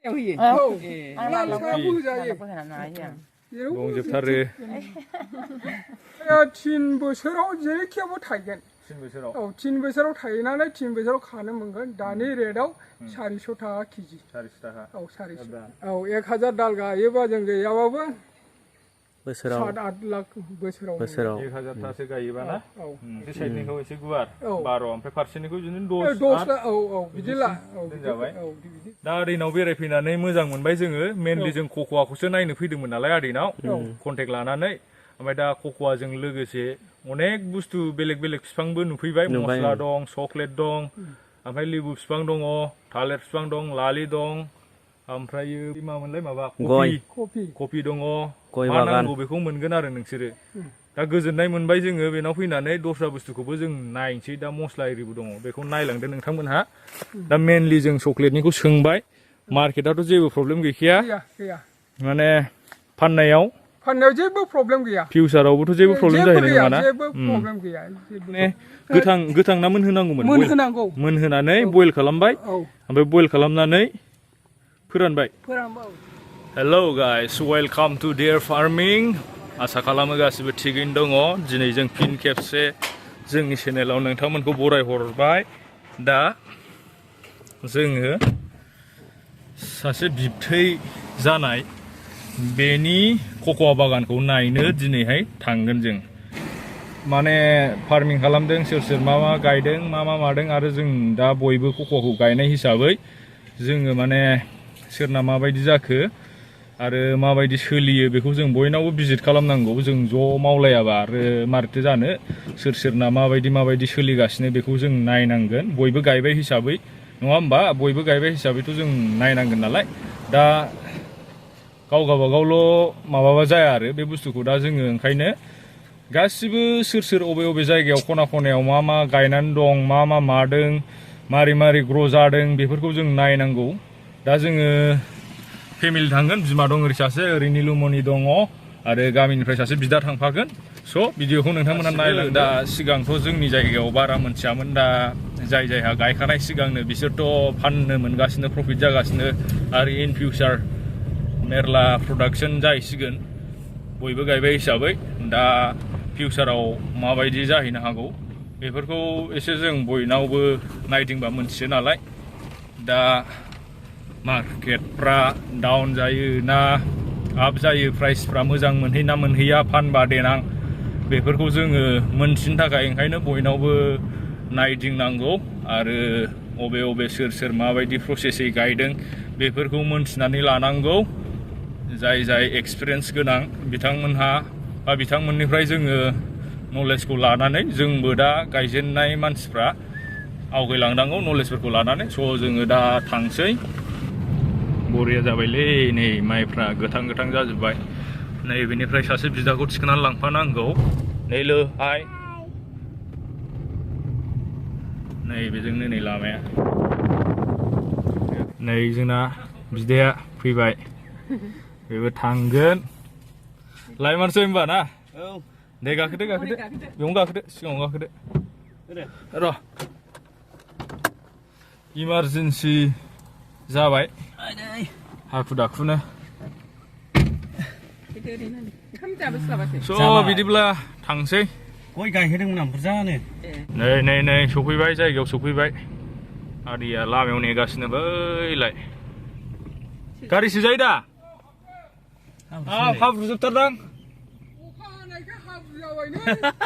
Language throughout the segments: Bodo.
दंजोबथारो थिन बोसोराव जेरैखियाबो थायगोन 3 बोसोराव थायनानै 3 बोसोराव खानो मोनगोन दानि रेटआव 400 थाखा केजि 400 थाखा 400 1000 दाल गायोबा जों गैयाबाबो बोसोराव 7-8 लाख बोसोराव 1000 थासो गायोबा ना बे साइडनिखौ एसे गुवार 12 ओमफ्राय फारसेनिखौ बिदिनो 10 बिदिला जाबाय दा ओरैनाव बेरायफैनानै मोजां मोनबाय जोङो मेनलि जों कक'आखौसो नायनो फैदोंमोन नालाय ओरैनाव कन्टेक्ट लानानै ओमफ्राय दा कक'आजों लोगोसे अनेक बुस्थु बेलेग बेलेग बिफांबो नुफैबाय मस्ला दं चकलेट दं ओमफ्राय लेबु बिफां दङ थालिर बिफां दं लालि दं ओमफ्रायो मामोनलाय माबा कफि दङ मा नांगौ बेखौ मोनगोन आरो नोंसोरो दा गोजोननाय मोनबाय जोङो बेनाव फैनानै दस्रा बुस्थुखौबो जों नायनोसै दा मस्ला एरिबो दङ बेखौ नायलांदो नोंथांमोनहा दा मेनलि जों चकलेटनिखौ सोंबाय मार्केटआथ' जेबो प्रब्लेम गैखाया माने फाननायाव जेबो प्रब्लेम गैया फिउचारावबोथ' जेबो प्रब्लेम जाहैनाय नङा ना जेबो प्रब्लेम गैया माने गोथां ना मोनहोनांगौमोन मोनहोनानै बयल खालामबाय ओमफ्राय बयल खालामनानै फोरानबाय hello guys welcome to their farming आसा खालामो गासिबो थिगैनो दङ दिनै जों फिन खेबसे जोंनि चेनेलाव नोंथांमोनखौ बरायहरबाय दा जोङो सासे बिबथै जानाय बेनि कक'आ बागानखौ नायनो दिनैहाय थांगोन जों माने फार्मिं खालामदों सोर मा गायदों मा मादों आरो जों दा बयबो कक'खौ गायनाय हिसाबै जोङो माने सोरना माबायदि जाखो आरो माबायदि सोलियो बेखौ जों बयनावबो भिजिट खालामनांगौ जों ज' मावलायाबा आरो मारैथो जानो सोरना माबायदि सोलिगासिनो बेखौ जों नायनांगोन बयबो गायबाय हिसाबै नङा होमबा बयबो गायबाय हिसाबैथ' जों नायनांगोन नालाय दा गाव गावबागावल' माबाबा जाया आरो बे बुस्थुखौ दा जोङो ओंखायनो गासिबो सोर अबे जायगायाव खना खनायाव मा गायनानै दं मा मादों मारै ग्र' जादों बेफोरखौ जों नायनांगौ दा जोङो फेमिलि थांगोन बिमा दं ओरै सासे ओरै निलुमनि दङ आरो गामिनिफ्राय सासे बिदा थांफागोन स' भिडिअखौ नोंथांमोना नायलां दा सिगांथ' जोंनि जायगायाव बारा मोनथियामोन दा जायहा गायखानाय सिगांनो बिसोरथ' फाननो मोनगासिनो प्रफिट जागासिनो आरो इन फिउचार मेरला प्रडाक्सन जाहैसिगोन बयबो गायबाय हिसाबै दा फिउचाराव माबायदि जाहैनो हागौ बेफोरखौ एसे जों बयनावबो नायदिंबा मोनथियो नालाय दा मार्केटफ्रा डाउन जायो ना आप जायो प्राइसफ्रा मोजां मोनहैना मोनहैया फानबा देनां बेफोरखौ जोङो मोनथिनो थाखाय ओंखायनो बयनावबो नायदिंनांगौ आरो अबे सोर माबायदि प्रसेसै गायदों बेफोरखौ मोनथिनानै लानांगौ जाय एक्सपिरियेन्स गोनां बिथांमोनहा बा बिथांमोननिफ्राय जोङो नलेजखौ लानानै जोंबो दा गायजेननाय मानसिफ्रा आवगायलांनांगौ नलेजफोरखौ लानानै स' जोङो दा थांसै बरिया जाबायलै नै माइफ्रा गोथां जाजोब्बाय नैबेनिफ्राय सासे बिदाखौ थिखोनानै लांफानांगौ नैलो हाय नैबेजोंनो नै लामाया नै जोंना बिदाया फैबाय बेबो थांगोन लायमारसै होनबा ना दे गाखोदो बेयावनो गाखोदो सिगाङाव गाखोदो र' इमारजेन्सि जाबाय हाखु दाखुनो स' बिदिब्ला थांसै गय गायहोदोंमोन आं बुरजानो नै सफैबाय जायगायाव सफैबाय आदैया लामायाव नेगासिनो बैलाय गारि सोजायो दा हाब्रुजोबथारदां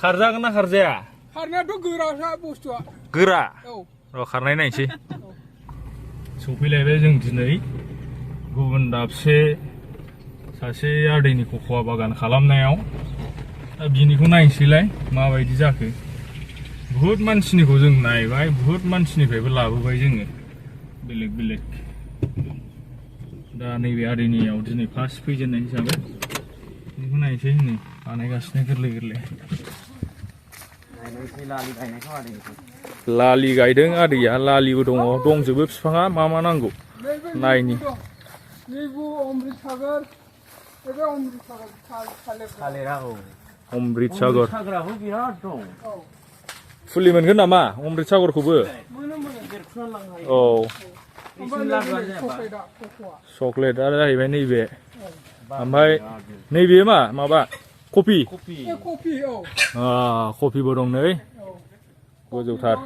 खारजागोन ना खारजाया खारनायाथ' गोरासा बुस्थुआ गोरा र' खारनाय नायनोसै सफैलायबाय जों दिनै गुबुन दाबसे सासे आदैनि कक'आ बागान खालामनायाव दा बिनिखौ नायनोसैलाय माबायदि जाखो बुहुत मानसिनिखौ जों नायबाय बुहुत मानसिनिफ्रायबो लाबोबाय जोङो बेलेग दा नैबे आदैनियाव दिनै फार्स्ट फैजेननाय हिसाबै बेखौ नायनोसै नै बानायगासिनो गोरलै लालि गायदों आदैया लालिबो दंजोबो बिफाङा मा नांगौ नायनि अमृत सागर फुलि मोनगोन नामा अमृत सागरखौबो औ ओमफ्राय नैबे चक्लेटआ कक'आ चक्लेटआ जाहैबाय नैबे ओमफ्राय नैबे माबा कफि कफि औ कफिबो दं नै गोजौथार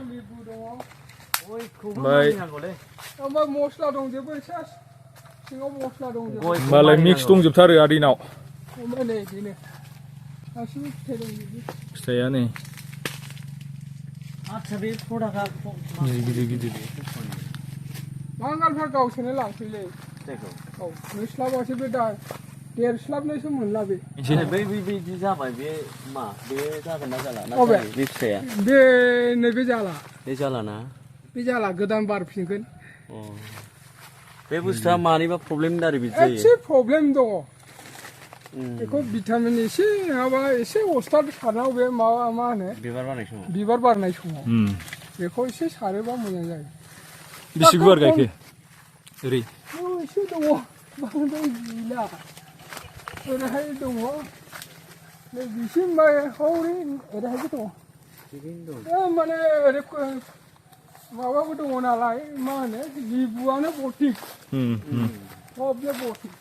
ओमफ्राय मस्ला दंजोबो एसे सिङाव मस्ला दंजोबो होमबालाय मिक्स दंजोबथारो आदैनाव ओमफ्राय नै बेनो गासिबो फिथाइ दंजोबो फिथाइया नै आच्छा बे प्रडाक्टआ गिदिर बांगालफ्रा गावसोरनो लांफैलै औ नोस्लाबासो बे दा देरस्लाबनायसो मोनला बे बिदि जाबाय बे मा बे जागोन ना जाला बबे बे फिथाइया बे नैबे जाला बे जालाना बे जाला गोदान बारफिनगोन बे बुस्थुआ मानिबा प्रब्लेमनि दारै बिदि जायो एसे प्रब्लेम दङ बेखौ भिटामिन एसे नङाबा एसे अस्थाद सारनांगौ बे माबा मा होनो बिबार बारनाय समाव बेखौ एसे सारोबा मोजां जायो बेसे गुवार गायखो ओरै एसे दङ बांद्राय गैला ओरैहाय दङ नै बिसिम हौरै ओरैहायबो दङ माने ओरै माबाबो दङ नालाय मा होनो लिबुआनो बरथिक सबले बरथिक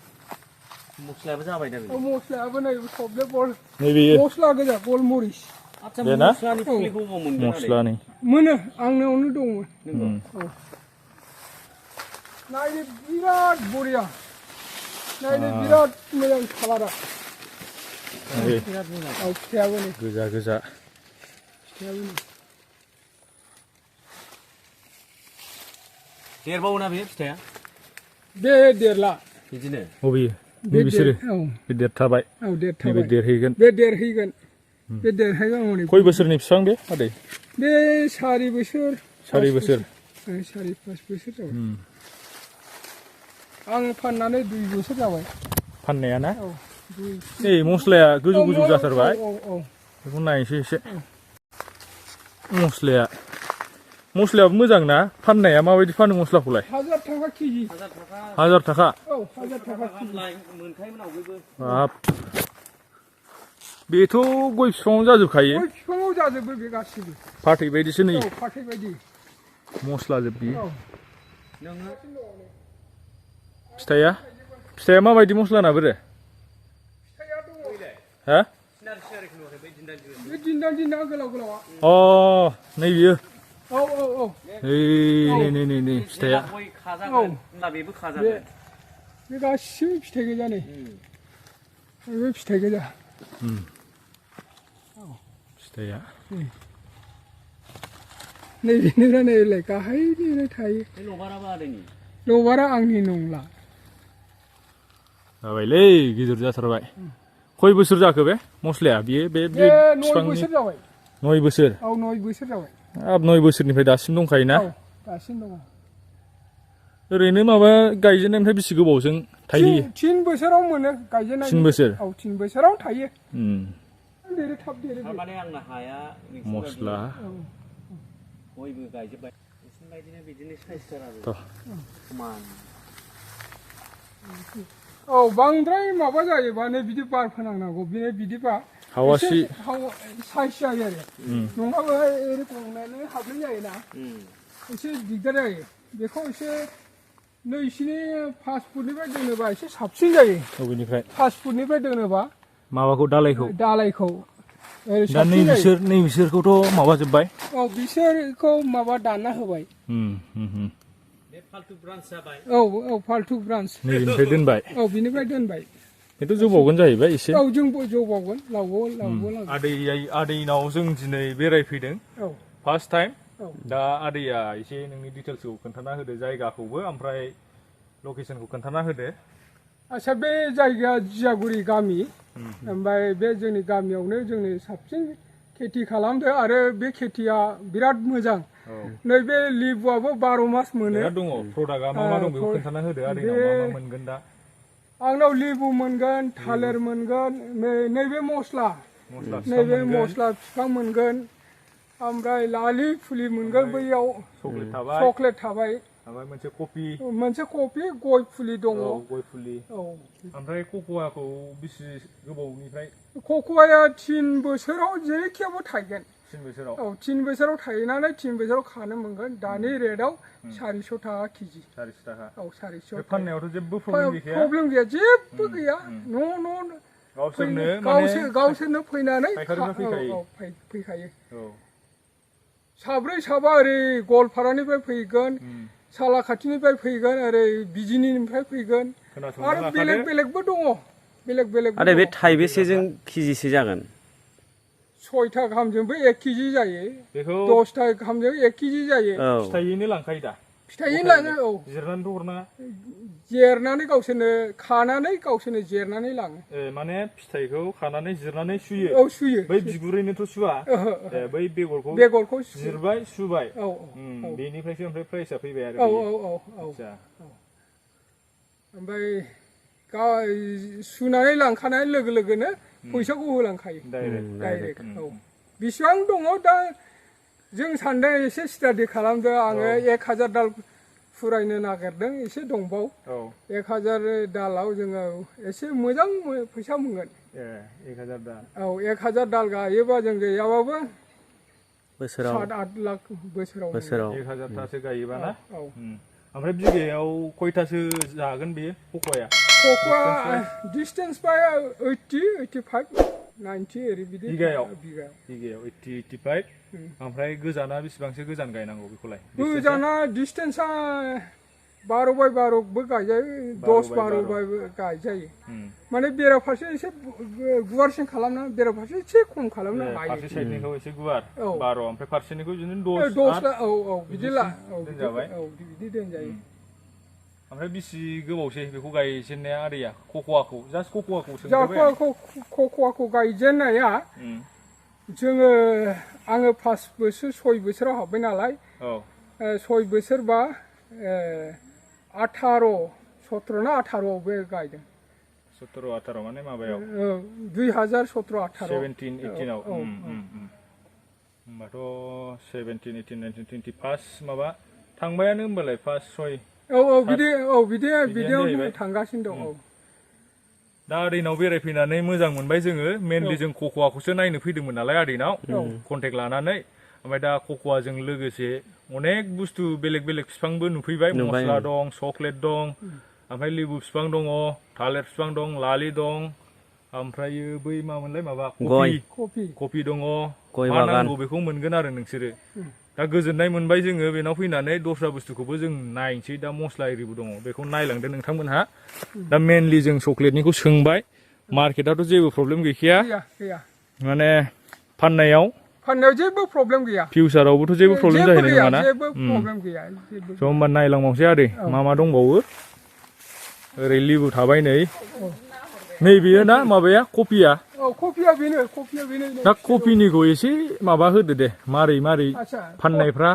मस्लायाबो जाबाय दा मस्लायाबो नै सबले बल नैबे मस्ला गोजा गलमरिस आच्छा मस्लानि फुलिखौ बबाव मोनगोन मस्लानि मोनो आंनावनो दंमोन नायनो बिराद बरिया नायनो बिराद मोजां कालारा फिथाइयाबो नै गोजा फिथाइयाबो नै देरबावो ना बे फिथाइया बे देरला बिदिनो बबेयो बे बिसोरो बे देरथाबाय देरथाबाय देरहैगोन बे देरहैगोन हनै खय बोसोरनि बिफां बे आदै बे 4 बोसोर 4 बोसोर 4-5 बोसोर जाबाय आं फाननानै 2 बोसोर जाबाय फाननाया ना नै मस्लाया गोजौ जाथारबाय बेखौ नायनोसै एसे मस्लायाबो मोजां ना फाननाया माबायदि फानो मस्लाखौलाय 1000 थाखा केजि 1000 थाखा 1000 थाखा बाब बेथ' गय बिफाङाव जाजोबखायो गय बिफाङाव जाजोबो बे गासिबो फाथै बायदिसो नै फाथै बायदि मस्ला जोबबि फिथाइया माबायदि मस्ला ना बोरो हा बे दिन्दां गोलाव नै बियो नै फिथाइया बे गासिबो फिथाइ गोजा नै बे फिथाइ गोजा फिथाइया नैबेनिफ्राय नैलाय गाहायनिफ्राय थायो लबारा आंनि नंला जाबायलै गिदिर जाथारबाय खय बोसोर जाखो बे मस्लाया बियो बे 9 बोसोर जाबाय 9 बोसोर 9 बोसोर जाबाय हाब 9 बोसोरनिफ्राय दासिम दंखायोना दासिम दङ ओरैनो माबा गायजेननायनिफ्राय बेसे गोबावजों थायहैयो 3 बोसोराव मोनो गायजेननाय 3 बोसोर 3 बोसोराव थायो देरो थाब देरो माने आंना हाया मस्ला बयबो गायजोबबाय बिदिनो साइजथार आरो समान बांद्राय माबा जायोबा नै बिदि बार फोनांनांगौ बिदिबा हावासि साइज जायो आरो नङाबा ओरै गंनानै हाबनाय जायोना एसे दिगदार जायो बेखौ एसे नैसिनि 5 फुटनिफ्राय दोनोबा एसे साबसिन जायो बबेनिफ्राय 5 फुटनिफ्राय दोनोबा माबाखौ दालायखौ दा नै बिसोरखौथ' माबाजोब्बाय बिसोरखौ माबा दानना होबाय फाल्थु ब्रान्स जाबाय फाल्थु ब्रान्स नैबेनिफ्राय दोनबाय बिनिफ्राय दोनबाय बेथ' जौबावगोन जाहैबाय एसे जोंबो जौबावगोन लावगोन आदैनाव जों दिनै बेरायफैदों फार्स्ट टाइम दा आदैया एसे नोंनि डिटेल्सखौ खोन्थाना होदो जायगाखौबो ओमफ्राय लकेसनखौ खोन्थाना होदो आच्छा बे जायगाया जियागुरि गामि ओमफ्राय बे जोंनि गामियावनो जोंनि साबसिन खेथि खालामदो आरो बे खेथिया बिराद मोजां नैबे लिबुआबो 12 मास मोनो दङ प्रडाक्टआ मा दं बेखौ खोन्थाना होदो आदैनाव मा मोनगोन दा आंनाव लिबु मोनगोन थालिर मोनगोन नैबे मस्ला बिफां मोनगोन ओमफ्राय लालि फुलि मोनगोन बैयाव चक्लेट थाबाय मोनसे कफि गय फुलि दङ ओमफ्राय कक'आखौ बेसे गोबावनिफ्राय कक'आया 3 बोसोराव जेरैखियाबो थायगोन 3 बोसोराव थाहैनानै 3 बोसोराव खानो मोनगोन दानि रेटआव 400 थाखा केजि 400 थाखा 400 फाननायावथ' जेबो प्रब्लेम गैया प्रब्लेम गैया जेबो गैया न' गावसोरनो फैनानै फैखायो साब्रै साबा ओरै गवालपारानिफ्राय फैगोन सालाखाथिनिफ्राय फैगोन ओरै बिजिनिनिफ्राय फैगोन आरो बेलेगबो दङ बेलेग आरो बे थाइबेसेजों केजिसे जागोन 6टा गाहामजोंबो 1 केजि जायो 10टा गाहामजों 1 केजि जायो फिथाइयैनो लांखायो दा फिथाइयैनो लाङो जिरनानैथ' हरनाङा जेरनानै गावसोरनो खानानै गावसोरनो जेरनानै लाङो माने फिथाइखौ खानानै जिरनानै सुयो सुयो बै बिगुरैनोथ' सुवा बै बेगरखौ जिरबाय सुबाय बेनिफ्रायसो ओमफ्राय प्राइसआ फैबाय आरो ओमफ्राय सुनानै लांखानाय लोगो लोगोनो फैसाखौ होलांखायो डाइरेक्ट बेसेबां दङ दा जों सानदों एसे स्टाडि खालामदों आङो 1000 दाल फुरायनो नागिरदों एसे दंबावो 1000 दालाव जोङो एसे मोजां फैसा मोनगोन 1000 दाल 1000 दाल गायोबा जों गैयाबाबो बोसोराव 7-8 लाख बोसोराव 1000 थासो गायोबा ना ओमफ्राय बिगायाव खयथासो जागोन बेयो कक'आ डिस्टेन्स बाय 80-85 90 ओरै बिदि बिगायाव 80-85 ओमफ्राय गोजाना बेसेबांसो गोजान गायनांगौ बेखौलाय गोजाना डिस्टेन्सआ 12x12बो गायजायो 10-12 गायजायो माने बेराफारसे एसे गुवारसिन खालामना बेराफारसे एसे खम खालामनो हायो फारसे साइडनिखौ एसे गुवार 12 ओमफ्य फारसेनिखौ बिदिनो 10 बिदि दोनजायो ओमफ्राय बेसे गोबावसै बेखौ गायजेननाया आदैया कक'आखौ गायजेननाया जोङो आङो 5 बोसोर 6 बोसोराव हाबबाय नालाय 6 बोसोरबा 17 ना 18 बे गायदों 17-18 माने माबायाव 2017-18 17-18 आव होमबाथ' 17-18-19-20 फार्स्ट माबा थांबायानो होमबालाय फार्स्ट 6 बिदियाव थांगासिनो दं दा आदैनाव बेरायफैनानै मोजां मोनबाय जोङो मेनलि जों कक'आखौसो नायनो फैदोंमोन नालाय आदैनाव कन्टेक्ट लानानै ओमफ्राय दा कक'आजों लोगोसे अनेक बुस्थु बेलेग बिफांबो नुफैबाय मस्ला दं चक्लेट दं ओमफ्राय लेबु बिफां दङ थालिर बिफां दं लालि दं ओमफ्रायो बै मामोनलाय माबा कफि दङ मा नांगौ बेखौ मोनगोन आरो नोंसोरो दा गोजोननाय मोनबाय जोङो बेनाव फैनानै दस्रा बुस्थुखौबो जों नायनोसै दा मस्ला एरिबो दङ बेखौ नायलांदो नोंथांमोनहा दा मेनलि जों चक्लेटनिखौ सोंबाय मार्केटआथ' जेबो प्रब्लेम गैखाया माने फाननायाव जेबो प्रब्लेम गैया फिउचारावबोथ' जेबो प्रब्लेम जाहैनाय नङा ना जेबो प्रब्लेम गैया स' होमबा नायलांबावसै आदै मा दंबावो ओरै लिबु थाबाय नैबेयो ना माबाया कफिया बेनो दा कफिनिखौ एसे माबा होदो दे मारै फाननायफ्रा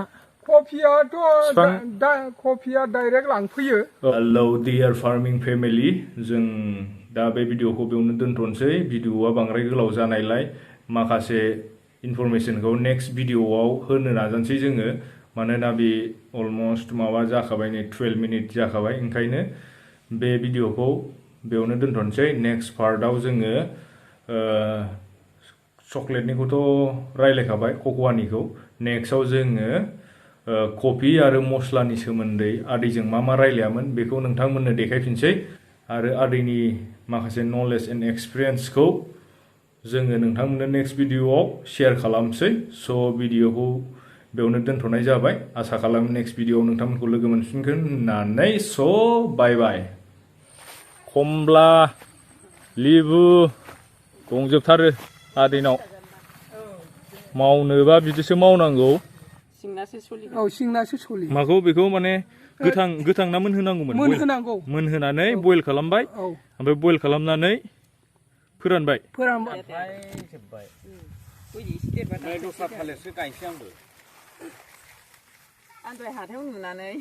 कफिया डाइरेक्ट लांफैयो हेलौ डियार फार्मिं फेमिलि जों दा बे भिडिअखौ बेयावनो दोनथ'नोसै भिडिअआ बांद्राय गोलाव जानायलाय माखासे इनफरमेसनखौ नेक्स्ट भिडिअआव होनो नाजानोसै जोङो मानोना बे अलमस्ट माबा जाखाबाय नै 12 मिनिट जाखाबाय ओंखायनो बे भिडिअखौ बेयावनो दोनथ'नोसै नेक्स्ट पार्टआव जोङो चक्लेटनिखौथ' रायलायखाबाय कक'आनिखौ नेक्स्टआव जोङो कफि आरो मस्लानि सोमोन्दै आदैजों मा रायलायामोन बेखौ नोंथांमोननो देखायफिनसै आरो आदैनि माखासे नलेज एन्ड एक्सपिरियेन्सखौ जोङो नोंथांमोननो नेक्स्ट भिडिअआव शेयार खालामसै स' भिडिअखौ बेयावनो दोनथ'नाय जाबाय आसा खालामो नेक्स्ट भिडिअआव नोंथांमोनखौ लोगो मोनफिनगोन होननानै स' बाय खमला लेबु दंजोबथारो आदैनाव मावनोबा बिदिसो मावनांगौ सिंनासो सलियो माखौ बेखौ माने गोथां ना मोनहोनानै बयल खालामबाय ओमफ्राय बयल खालामनानै फोरानबाय दस्रा थालिरसो गायनोसै आंबो आं दहाय हाथायाव नुनानै